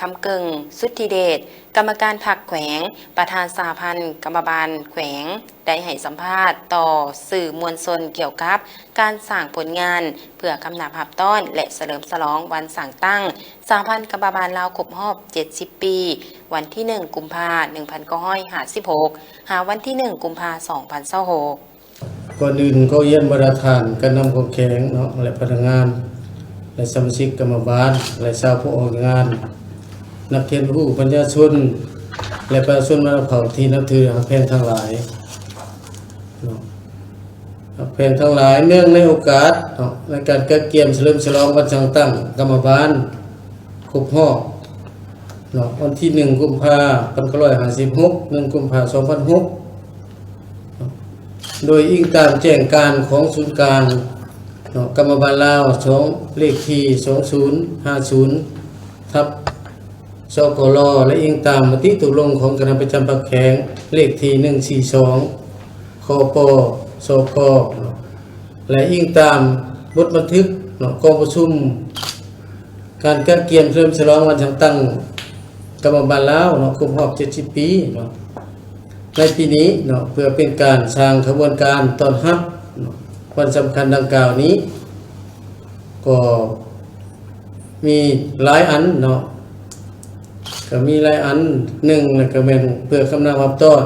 ຄຳເກິ່ງ ສຸດທິເດດ ກຳມະການພັກແຂວງ, ປະທານສະຫະພັນກຳມະບານແຂວງ ໄດ້ໃຫ້ສຳພາດຕໍ່ສື່ມວນຊົນກ່ຽວກັບການສ້າງຜົນງານເພື່ອຄຳນັບຮັບຕ້ອນ ແລະ ສະເຫຼີມສະຫຼອງວັນສ້າງຕັ້ງສະຫະພັນກຳມະບານລາວຄົບຮອບເຈັດສິບປີ, ວັນທີໜຶ່ງ ກຸມພາ ໜຶ່ງພັນເກົ້າຮ້ອຍຫ້າສິບຫົກ ຫາວັນທີໜຶ່ງ ກຸມພາ ສອງພັນຊາວຫົກ. ກ່ອນອື່ນຂໍຮຽນບັນດາທ່ານການນຳຂອງແຂວງເນາະ ແລະ ພະນັກງານ ແລະ ສະມາຊິກກຳມະບານ ແລະ ຊາວຜູ້ອອກແຮງງານ, ນັກຮຽນຮູ້, ບັນຍາຊົນ ແລະ ປະຊາຊົນບັນດາເຜົ່າທີ່ນັບຖືຮັກແພງທັງຫຼາຍເນາະ, ຮັກແພງທັງຫຼາຍ, ເນື່ອງໃນໂອກາດເນາະ ໃນການກະກຽມສະເຫຼີມສະຫຼອງວັນສ້າງຕັ້ງກຳມະບານຄົບຮອບ ເນາະ ວັນທີໜຶ່ງ ກຸມພາ ພັນເກົ້າຮ້ອຍຫ້າສິບຫົກ ໜຶ່ງ ກຸມພາ ສອງພັນຫົກ ເນາະ ໂດຍອີງຕາມແຈ້ງການຂອງສູນກາງເນາະ ກຳມະບານລາວ ສອງ ເລກທີ ສອງສູນຫ້າສູນ ທັບ ສກລ ແລະ ອີງຕາມມະຕິຕົກລົງຂອງຄະນະປະຈຳພັກແຂວງ ເລກທີ ໜຶ່ງສີ່ສອງ ຄປ ສພ ເນາະ ແລະ ອີງຕາມບົດບັນທຶກເນາະ ກອງປະຊຸມ ການກະກຽມສະເຫຼີມສະຫຼອງວັນສ້າງຕັ້ງກຳມະບານລາວເນາະ ຄົບຮອບເຈັດສິບປີເນາະ ໃນປີນີ້ເນາະ ເພື່ອເປັນການສ້າງຂະບວນການຕ້ອນຮັບເນາະ ວັນສຳຄັນດັ່ງກ່າວນີ້ ກໍມີຫຼາຍອັນເນາະ ກໍມີຫຼາຍອັນ. ໜຶ່ງ ແລ້ວກໍແມ່ນເພື່ອຄຳນັບຮັບຕ້ອນ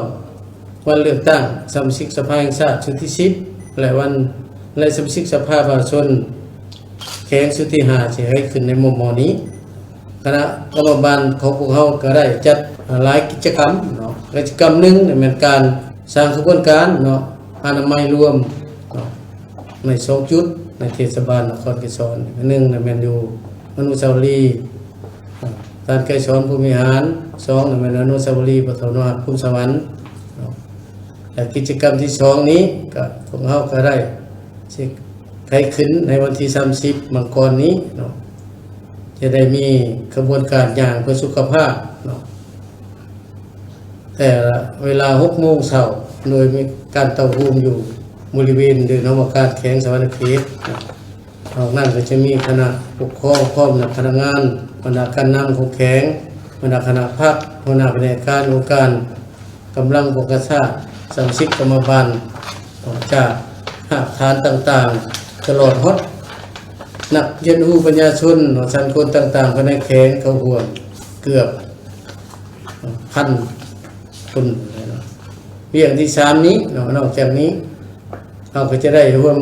ວັນເລືອກຕັ້ງສະມາຊິກສະພາແຫ່ງຊາດຊຸດທີສິບ ແລະ ວັນ ແລະ ສະມາຊິກສະພາປະຊາຊົນແຂວງຊຸດທີຫ້າ ທີ່ໃຫ້ຂຶ້ນໃນມໍ່ໆນີ້. ຄະນະກຳມະບານຂອງພວກເຮົາກໍໄດ້ຈັດຫຼາຍກິດຈະກຳເນາະ. ກິດຈະກຳໜຶ່ງແມ່ນການສ້າງຂະບວນການເນາະ ອະນາໄມລວມເນາະ ໃນສອງຈຸດ ໃນເທດສະບານນະຄອນໄກສອນ. ອັນໜຶ່ງແມ່ນຢູ່ອະນຸສາວະລີ ທ່ານໄກສອນ ພົມວິຫານ, ສອງແມ່ນອະນຸສາວະລີພໍ່ເຖົ້ານ້ອຍ ພູນສະຫວັນເນາະ. ແລະ ກິດຈະກຳທີສອງນີ້ ກໍພວກເຮົາກໍໄດ້ຊິໄຂຂຶ້ນໃນວັນທີສາມສິບມັງກອນນີ້ເນາະ ຈະໄດ້ມີຂະບວນການຍ່າງເພື່ອສຸຂະພາບເນາະ ແຕ່ເວລາຫົກໂມງເຊົ້າ ໂດຍມີການເຕົ້າໂຮມຢູ່ບໍລິເວນເດີ່ນຫ້ອງວ່າການແຂວງສະຫວັນນະເຂດ. ນອກນັ້ນກໍຈະມີຄະນະປົກຄອງ ພ້ອມດ້ວຍພະນັກງານ, ບັນດາການນຳຂອງແຂວງ, ບັນດາຄະນະພັກ, ຫົວໜ້າພະແນກການອົງການກຳລັງປ້ອງກັນຊາດ, ສະມາຊິກກຳມະບານຈາກຮາກຖານຕ່າງໆ ຕະຫຼອດຮອດນັກຮຽນຮູ້ປັນຍາຊົນ ຊັ້ນຄົນຕ່າງໆ ພາຍໃນແຂວງເຂົ້າຮ່ວມເກືອບພັນຄົນ. ວຽກອັນທີສາມນີ້ເນາະ ນອກຈາກນີ້ ເຮົາກໍຈະໄດ້ຮ່ວມ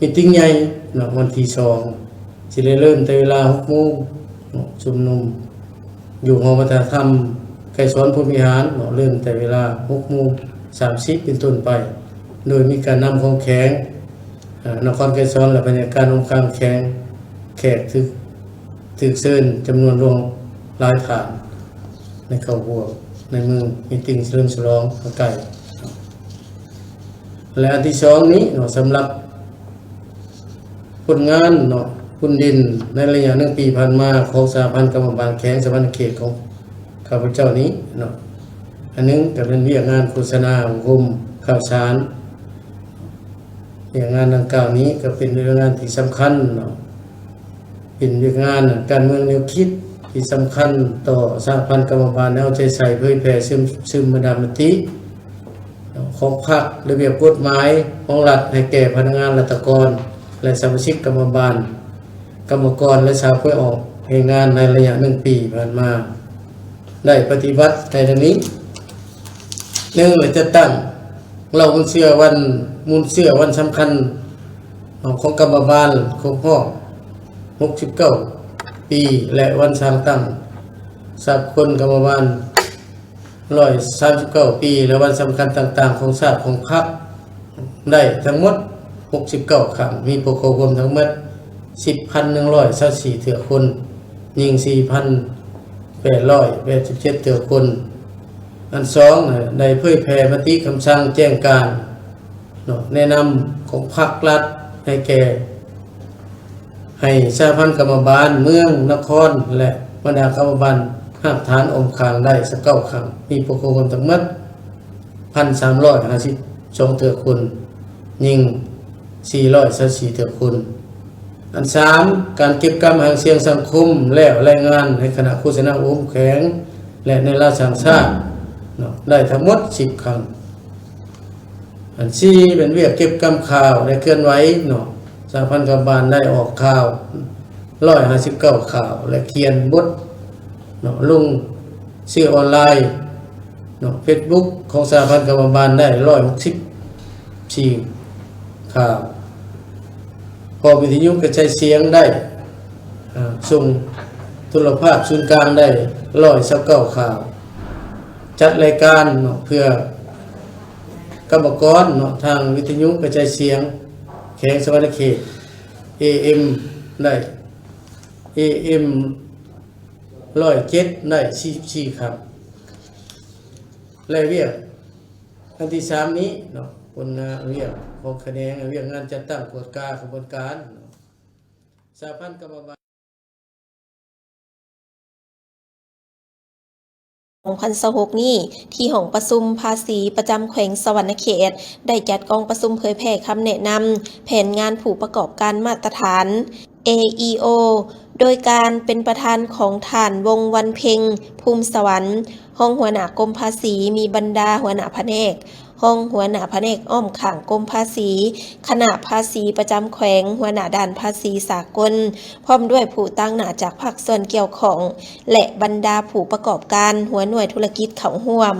ມີດຕິງໃຫຍ່ເນາະ ວັນທີສອງ ຊິໄດ້ເລີ່ມແຕ່ເວລາຫົກໂມງເນາະ ຊຸມນຸມຢູ່ຫໍວັດທະນະທຳໄກສອນພົມວິຫານເນາະ ເລີ່ມແຕ່ເວລາຫົກໂມງສາມສິບເປັນຕົ້ນໄປ ໂດຍມີການນຳຂອງແຂວງ ເອີ ນະຄອນໄກສອນ ແລະ ພະແນກການອົງການແຂວງ ແຂກຖືກ ຖືກເຊີນຈຳນວນຫຼວງຫຼາຍທ່ານ ໃນເຂົ້າຮ່ວມໃນມື້ມີດຕິງສະເຫຼີມສະຫຼອງພະໄກ ແລະ ອັນທີສອງນີ້ເນາະ ສຳລັບຜົນງານເນາະ ຜົນເດັ່ນໃນໄລຍະໜຶ່ງປີຜ່ານມາຂອງສະຫະພັນກຳມະບານແຂວງສະຫວັນນະເຂດຂອງຂ້າພະເຈົ້ານີ້ເນາະ ອັນໜຶ່ງກໍແມ່ນວຽກງານໂຄສະນາອົບຮົມຂ່າວສານ. ວຽກງານດັ່ງກ່າວນີ້ກໍເປັນວຽກງານທີ່ສຳຄັນເນາະ ເປັນວຽກງານການເມືອງແນວຄິດທີ່ສຳຄັນຕໍ່ສະຫະພັນກຳມະບານ ແນວໃຈໃສ່ເຜີຍແຜ່ ເຊື່ອມຊຶມບັນດາມະຕິຂອງພັກ, ລະບຽບກົດໝາຍຂອງລັດ ໃຫ້ແກ່ພະນັກງານລັດຖະກອນ ແລະ ສະມາຊິກກຳມະບານ, ກຳມະກອນ ແລະ ຊາວຜູ້ອອກແຮງງານ ໃນໄລຍະໜຶ່ງປີຜ່ານມາ ໄດ້ປະຕິບັດໃນດັ່ງນີ້. ໜຶ່ງ ໄດ້ຈັດຕັ້ງເຫຼົ່າມູນເຊື້ອວັນ ມູນເຊື້ອວັນສຳຄັນຂອງກຳມະບານຄົບຮອບຫົກສິບເກົ້າປີ ແລະ ວັນສ້າງຕັ້ງສາກົນກຳມະບານຮ້ອຍສາມສິບເກົ້າປີ ແລະ ວັນສຳຄັນຕ່າງໆຂອງຊາດຂອງພັກ ໄດ້ທັງໝົດຫົກສິບເກົ້າຄັ້ງ ມີຜູ້ເຂົ້າຮ່ວມທັງໝົດສິບພັນໜຶ່ງຮ້ອຍຊາວສີ່ເທື່ອຄົນ, ຍິງສີ່ພັນແປດຮ້ອຍແປດສິບເຈັດເທື່ອຄົນ. ອັນສອງ ໄດ້ເຜີຍແຜ່ມະຕິຄຳສັ່ງແຈ້ງການເນາະ ແນະນຳຂອງພັກລັດ ໃຫ້ແກ່ ໃຫ້ສະຫະພັນກຳມະບານເມືອງ, ນະຄອນ ແລະ ບັນດາກຳມະບານຮາກຖານອ້ອມຂ້າງໄດ້ຊາວເກົ້າຄັ້ງ, ມີຜູ້ເຂົ້າຮ່ວມທັງໝົດ ພັນສາມຮ້ອຍຫ້າສິບສອງເທື່ອຄົນ, ຍິງສີ່ຮ້ອຍຊາວສີ່ເທື່ອຄົນ. ອັນສາມ ການເກັບກຳຫາງສຽງສັງຄົມ ແລ້ວລາຍງານໃຫ້ຄະນະໂຄສະນາອົບຮົມແຂວງ ແລະ ໃນລາວສ້າງຊາດເນາະ ໄດ້ທັງໝົດສິບຄັ້ງ. ອັນສີ່ ເປັນວຽກເກັບກຳຂ່າວ ແລະ ເຄື່ອນໄຫວເນາະ ສະຫະພັນກຳມະບານໄດ້ອອກຂ່າວຮ້ອຍຫ້າສິບເກົ້າຂ່າວ ແລະ ຂຽນບົດເນາະ ລົງສື່ອອນລາຍເນາະ ເຟສບຸກ ຂອງສະຫະພັນກຳມະບານໄດ້ຮ້ອຍຫົກສິບສີ່ຂ່າວ. ພວກວິທະຍຸກະຈາຍສຽງໄດ້ ອາ ສົ່ງໂທລະພາບສູນກາງໄດ້ຮ້ອຍຊາວເກົ້າຂ່າວ. ຈັດລາຍການເນາະ ເພື່ອກຳມະກອນເນາະ ທາງວິທະຍຸກະຈາຍສຽງແຂວງສະຫວັນນະເຂດ ເອເອັມ ໄດ້ ເອເອັມຮ້ອຍເຈັດ ໄດ້ສີ່ສິບສີ່ຄັ້ງ ແລະ ວຽກອັນທີສາມນີ້ເນາະ ຜົນງານວຽກຂອງຂະແໜງວຽກງານຈັດຕັ້ງກວດກາຂະບວນການເນາະ ສະຫະພັນກຳມະບານ ສອງພັນຊາວຫົກນີ້ ທີ່ຫ້ອງປະຊຸມພາສີປະຈຳແຂວງສະຫວັນນະເຂດ ໄດ້ຈັດກອງປະຊຸມເຜີຍແຜ່ຄຳແນະນຳແຜນງານຜູ້ປະກອບການມາດຕະຖານ ເອອີໂອ ໂດຍການເປັນປະທານຂອງທ່ານ ວົງວັນເພັງ ພູມສະຫວັນ ຮອງຫົວໜ້າກົມພາສີ, ມີບັນດາຫົວໜ້າພະແນກ, ຮອງຫົວໜ້າພະແນກອ້ອມຂ້າງກົມພາສີ, ຄະນະພາສີປະຈຳແຂວງ, ຫົວໜ້າດ່ານພາສີສາກົນ, ພ້ອມດ້ວຍຜູ້ຕາງໜ້າຈາກພາກສ່ວນກ່ຽວຂ້ອງ ແລະ ບັນດາຜູ້ປະກອບການ, ຫົວໜ່ວຍທຸລະກິດເຂົ້າຮ່ວມ.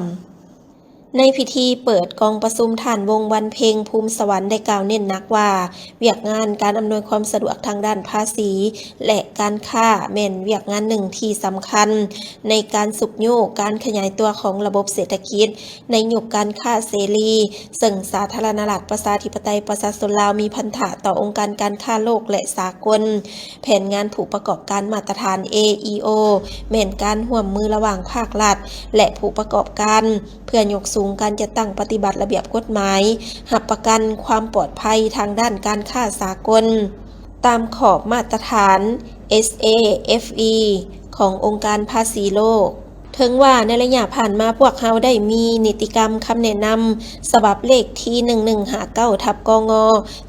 ໃນພິທີເປີດກອງປະຊຸມ, ທ່ານ ວົງວັນເພັງ ພູມສະຫວັນ ໄດ້ກ່າວເນັ້ນໜັກວ່າ ວຽກງານການອຳນວຍຄວາມສະດວກທາງດ້ານພາສີ ແລະ ການຄ້າ ແມ່ນວຽກງານໜຶ່ງທີ່ສຳຄັນໃນການຊຸກຍູ້ການຂະຫຍາຍຕົວຂອງລະບົບເສດຖະກິດໃນຍຸກການຄ້າເສລີ, ເຊິ່ງສາທາລະນະລັດ ປະຊາທິປະໄຕ ປະຊາຊົນລາວ ມີພັນທະຕໍ່ອົງການການຄ້າໂລກ ແລະ ສາກົນ. ແຜນງານຜູ້ປະກອບການມາດຕະຖານ ເອອີໂອ ແມ່ນການຮ່ວມມືລະຫວ່າງພາກລັດ ແລະ ຜູ້ປະກອບການ ເພື່ອຍົກສູງການຈັດຕັ້ງປະຕິບັດລະບຽບກົດໝາຍ ຮັບປະກັນຄວາມປອດໄພທາງດ້ານການຄ້າສາກົນ ຕາມຂອບມາດຕະຖານ ເອສເອເອັຟອີ ຂອງອົງການພາສີໂລກ. ເຖິງວ່າໃນໄລຍະຜ່ານມາ ພວກເຮົາໄດ້ມີນິຕິກຳຄຳແນະນຳສະບັບເລກທີ ໜຶ່ງໜຶ່ງຫ້າເກົ້າ ທັບ ກງ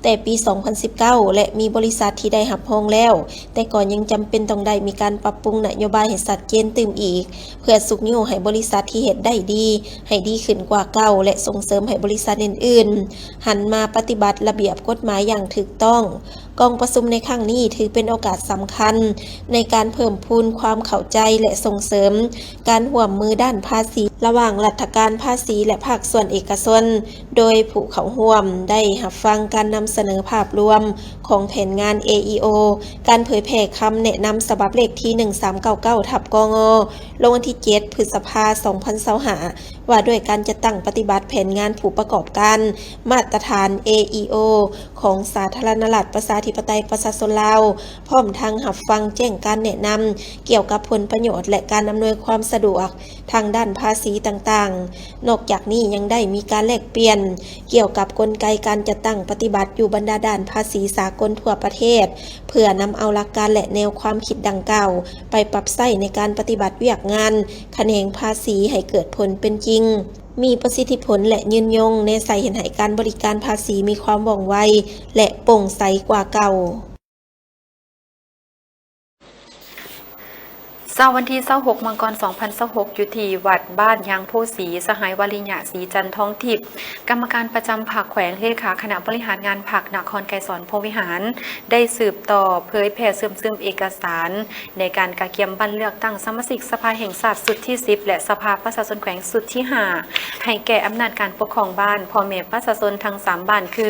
ແຕ່ປີ ສອງພັນສິບເກົ້າ ແລະ ມີບໍລິສັດທີ່ໄດ້ຮັບຮອງແລ້ວ, ແຕ່ກໍຍັງຈຳເປັນຕ້ອງໄດ້ມີການປັບປຸງນະໂຍບາຍໃຫ້ຊັດເຈນຕື່ມອີກ ເພື່ອຊຸກຍູ້ໃຫ້ບໍລິສັດທີ່ເຮັດໄດ້ດີ ໃຫ້ດີຂຶ້ນກວ່າເກົ່າ ແລະ ສົ່ງເສີມໃຫ້ບໍລິສັດອື່ນໆ ຫັນມາປະຕິບັດລະບຽບກົດໝາຍຢ່າງຖືກຕ້ອງ. ກອງປະຊຸມໃນຄັ້ງນີ້ຖືເປັນໂອກາດສຳຄັນໃນການເພີ່ມພູນຄວາມເຂົ້າໃຈ ແລະ ສົ່ງເສີມການຮ່ວມມືດ້ານພາສີລະຫວ່າງລັດຖະການພາສີ ແລະ ພາກສ່ວນເອກະຊົນ, ໂດຍຜູ້ເຂົ້າຮ່ວມໄດ້ຮັບຟັງການນຳສະເໜີພາບລວມຂອງແຜນງານ ເອອີໂອ, ການເຜີຍແຜ່ຄຳແນະນຳສະບັບເລກທີ ໜຶ່ງສາມເກົ້າເກົ້າ ທັບ ກງ ລົງວັນທີ ເຈັດ ພຶດສະພາ ສອງພັນຊາວຫ້າ ວ່າດ້ວຍການຈັດຕັ້ງປະຕິບັດແຜນງານຜູ້ປະກອບການມາດຕະຖານ ເອອີໂອ ຂອງສາທາລະນະລັດ ປະຊາທິປະໄຕ ປະຊາຊົນລາວ, ພ້ອມທັງຮັບຟັງແຈ້ງການແນະນຳກ່ຽວກັບຜົນປະໂຫຍດ ແລະ ການອຳນວຍຄວາມສະດວກທາງດ້ານພາສີຕ່າງໆ. ນອກຈາກນີ້ຍັງໄດ້ມີການແລກປ່ຽນກ່ຽວກັບກົນໄກການຈັດຕັ້ງປະຕິບັດຢູ່ບັນດາດ່ານພາສີສາກົນທົ່ວປະເທດ, ເພື່ອນຳເອົາຫຼັກການ ແລະ ແນວຄວາມຄິດດັ່ງກ່າວໄປປັບໃຊ້ໃນການປະຕິບັດວຽກງານຂະແໜງພາສີໃຫ້ເກີດຜົນເປັນຈິງ, ມີປະສິດທິຜົນ ແລະ ຍືນຍົງ, ແນໃສ່ເຮັດໃຫ້ການບໍລິການພາສີມີຄວາມວ່ອງໄວ ແລະ ໂປ່ງໃສກວ່າເກົ່າ. ເຊົ້າວັນທີ ຊາວຫົກ ມັງກອນ ສອງພັນຊາວຫົກ ຢູ່ທີ່ວັດບ້ານຍາງໂພສີ, ສະຫາຍ ວະລິຍະ ສີຈັນທອງທິບ ກຳມະການປະຈຳພັກແຂວງ, ເລຂາຄະນະບໍລິຫານງານພັກນະຄອນໄກສອນພົມວິຫານ ໄດ້ສືບຕໍ່ເຜີຍແຜ່ເຊື່ອມຊຶມເອກະສານໃນການກະກຽມບັ້ນເລືອກຕັ້ງສະມາຊິກສະພາແຫ່ງຊາດຊຸດທີສິບ ແລະ ສະພາປະຊາຊົນແຂວງຊຸດທີຫ້າ ໃຫ້ແກ່ອຳນາດການປົກຄອງບ້ານ, ພໍ່ແມ່ປະຊາຊົນທັງສາມບ້ານ ຄື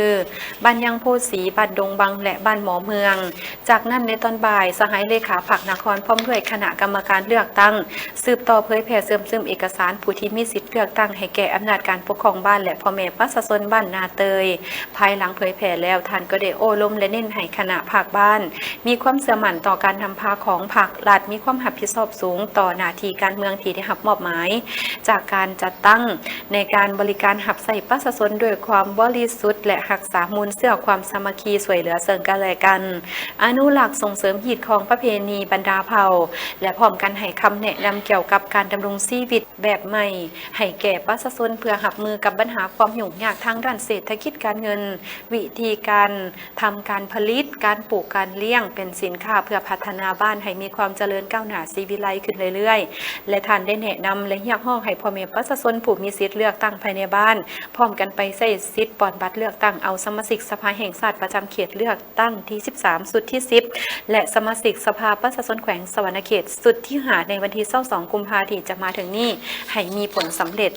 ບ້ານຍາງໂພສີ, ບ້ານດົງບັງ ແລະ ບ້ານໝໍເມືອງ. ຈາກນັ້ນໃນຕອນບ່າຍ, ສະຫາຍເລຂາພັກນະຄອນ ພ້ອມດ້ວຍຄະນະກຳມະການເລືອກຕັ້ງ ສືບຕໍ່ເຜີຍແຜ່ເຊື່ອມຊຶມເອກະສານຜູ້ທີ່ມີສິດເລືອກຕັ້ງໃຫ້ແກ່ອຳນາດການປົກຄອງບ້ານ ແລະ ພໍ່ແມ່ປະຊາຊົນບ້ານນາເຕີຍ. ພາຍຫຼັງເຜີຍແຜ່ແລ້ວ, ທ່ານກໍໄດ້ໂອ້ລົມ ແລະ ເນັ້ນໃຫ້ຄະນະພັກບ້ານມີຄວາມເຊື່ອໝັ້ນຕໍ່ການນຳພາຂອງພັກລັດ, ມີຄວາມຮັບຜິດຊອບສູງຕໍ່ໜ້າທີ່ການເມືອງທີ່ໄດ້ຮັບມອບໝາຍຈາກການຈັດຕັ້ງ ໃນການບໍລິການຮັບໃຊ້ປະຊາຊົນດ້ວຍຄວາມບໍລິສຸດ ແລະ ຮັກສາມູນເຊື້ອຄວາມສາມັກຄີຊ່ວຍເຫຼືອເຊິ່ງກັນແລະກັນ, ອະນຸລັກສົ່ງເສີມຮີດຄອງປະເພນີບັນດາເຜົ່າ ແລະ ພ້ ພ້ອມກັນໃຫ້ຄຳແນະນຳກ່ຽວກັບການດຳລົງຊີວິດແບບໃໝ່ໃຫ້ແກ່ປະຊາຊົນ ເພື່ອຮັບມືກັບບັນຫາຄວາມຫຍຸ້ງຍາກທາງດ້ານເສດຖະກິດການເງິນ, ວິທີການທຳການຜະລິດ, ການປູກການລ້ຽງເປັນສິນຄ້າ ເພື່ອພັດທະນາບ້ານໃຫ້ມີຄວາມຈະເລີນກ້າວໜ້າສີວິໄລຂຶ້ນເລື້ອຍໆ ແລະ ທ່ານໄດ້ແນະນຳ ແລະ ຮຽກຮ້ອງໃຫ້ພໍ່ແມ່ປະຊາຊົນຜູ້ມີສິດເລືອກຕັ້ງພາຍໃນບ້ານ ພ້ອມກັນໄປໃຊ້ສິດປ່ອນບັດເລືອກຕັ້ງເອົາສະມາຊິກສະພາແຫ່ງຊາດປະຈຳເຂດເລືອກຕັ້ງທີສິບສາມ ຊຸດທີສິບ ແລະ ສະມາຊິກສະພາປະຊາຊົນແຂວງສະຫວັນນະເຂດຊຸດທີຫ້າ ໃນວັນທີຊາວສອງ ກຸມພາ ທີ່ຈະມາເຖິງນີ້ ໃຫ້ມີຜົນສຳເລັດ.